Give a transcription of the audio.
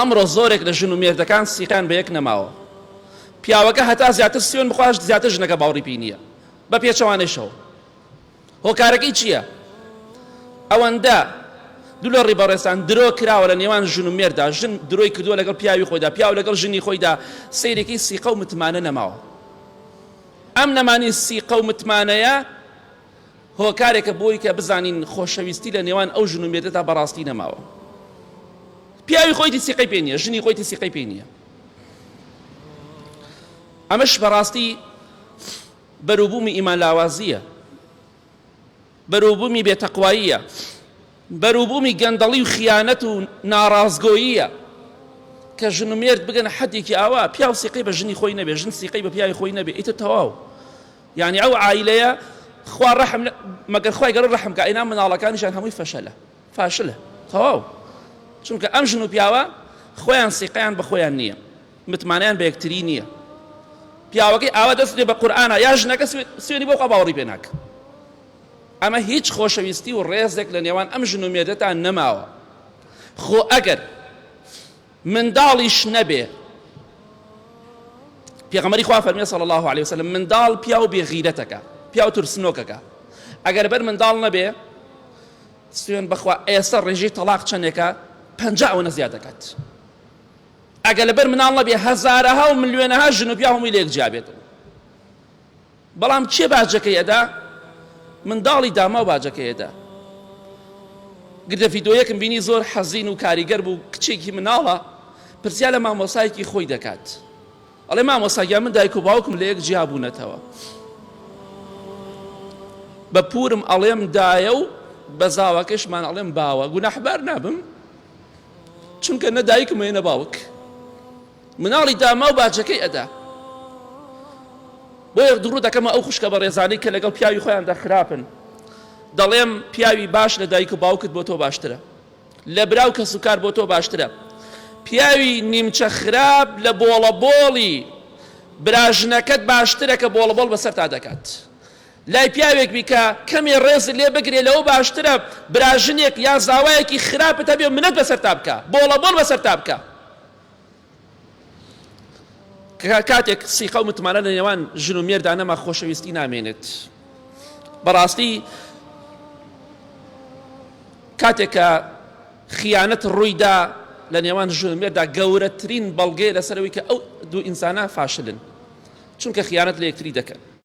ئەمڕۆ زۆرێک لە ژن و مێردەکان سیقەیان بە یەک نەماوە. پیاوەکە هەتا زیاتر سوێن بخواش زیاتر ژنەکە باوەڕی پێی نییە. بە پێچەوانەیشەوە. هۆکارەکەی چییە؟ ئەوەندە دوو لە بەڕێزان درۆ کراوە لە نێوان ژن و مێردا، ژن درۆی کردووە لەگەڵ پیاوی خۆیدا، پیاو لەگەڵ ژنی خۆیدا، سەیرێکی سیقە و متمانە نەماوە. ئەم نەمانی سیقە و متمانەیە هۆکارێکە بۆی کە بزانین خۆشەویستی لە نێوان ئەو ژن و مێردەدا بەڕاستی نەماوە. پیاوی خۆیتی سیقەی پێ نییە، ژنی خۆیتی سیقەی پێ نییە. ئەمەش بەڕاستی بەروبوومی ئیمان لاوازییە، بەروبوومی بێتەقواییە، بەروبوومی گەندەڵی و خیانەت و ناڕاستگۆییە کە ژن و مێرد بگەنە حەدێکی ئاوا پیاو سیقەی بە ژنی خۆی نەبێ، ژن سیقەی بە پیاوی خۆی نەبێ، ئیتر تەواو. یعنی ئەو عایلەیە خوا ڕەحم مەگەر خوای گەورە ڕەحم کە ئەینا مناڵەکانیشان هەمووی فەشەلە فاشلە تەواو چونکە ئەم ژن و پیاوە خۆیان سیقەیان بە خۆیان نییە متمانەیان بە یەکتری نییە پیاوەکەی ئاوا دەست بە قورئانە یا ژنەکە سوێنی بۆ خوا باوەڕی پێ ناکە ئەمە هیچ خۆشەویستی و ڕێزێک لە نێوان ئەم ژن و مێردەتان نەماوە خۆ ئەگەر منداڵیش نەبێ پێغەمبەری خوا فەرمی صلی الله علیه وسلم منداڵ پیاو بێ غیرەتەکە پیاو ترسنۆکەکە ئەگەر بەر منداڵ نەبێ سوێن بەخوا ئێستا ڕێژەی تەلاق چەندێکە 50 ئەوەنە زیاد دەکات ئەگەر لەبەر مناڵ نەبێ هەزارەها و ملیۆنەها ژن و پیاو هەمووی لێک جیا بێتەوە بەڵام کێ باجەکەی ئەدا؟ منداڵی داماو باجەکەی ئەدا. گرتە ڤیدۆیەکم بینی زۆر حەزین و کاریگەر بوو، کچێکی مناڵە پرسیار لە مامۆسایەکی خۆی دەکات ئەڵێ مامۆسا گیان من دایک و باوکم لە یەک جیا بوونەتەوە بە پورم ئەڵێم دایە و بە زاواکەشمان ئەڵێم باوە گوناحبار نابم چونکە نە دایکم هەیە نە باوک مناڵی داماو باجەکەی ئەدا. بۆیە دڕوو دەکەمە ئەو خوشکە بەڕێزانەی کە لەگەڵ پیاوی خۆیاندا خراپن دەڵێم پیاوی باش لە دایک و باوکت بۆ تۆ باشترە لە برا و کەسوکار بۆ تۆ باشترە پیاوی نیمچە خراپ لە بۆڵە بۆڵی براژنەکەت باشترە کە بۆڵە بۆڵ بەسەرتا دەکات لای پیاوێک بی کە کەمێ ڕێزت لێ بگرێ لەوە باشترە براژنێک یا زاوایەکی خراپت هەبێ منەت بەسەرتا بکا بۆڵە بۆڵ بەسەرتا بکا کاتێک سیقە و متمانە لە نێوان ژن و مێردا نەما خۆشەویستی نامێنێت بەڕاستی کاتێک کە خیانەت ڕوویدا لە نێوان ژن و مێردا گەورەترین بەڵگەیە لەسەرەوەی کە ئەو دوو ئینسانە فاشلن چونکە خیانەت لە یەکتری دەکەن.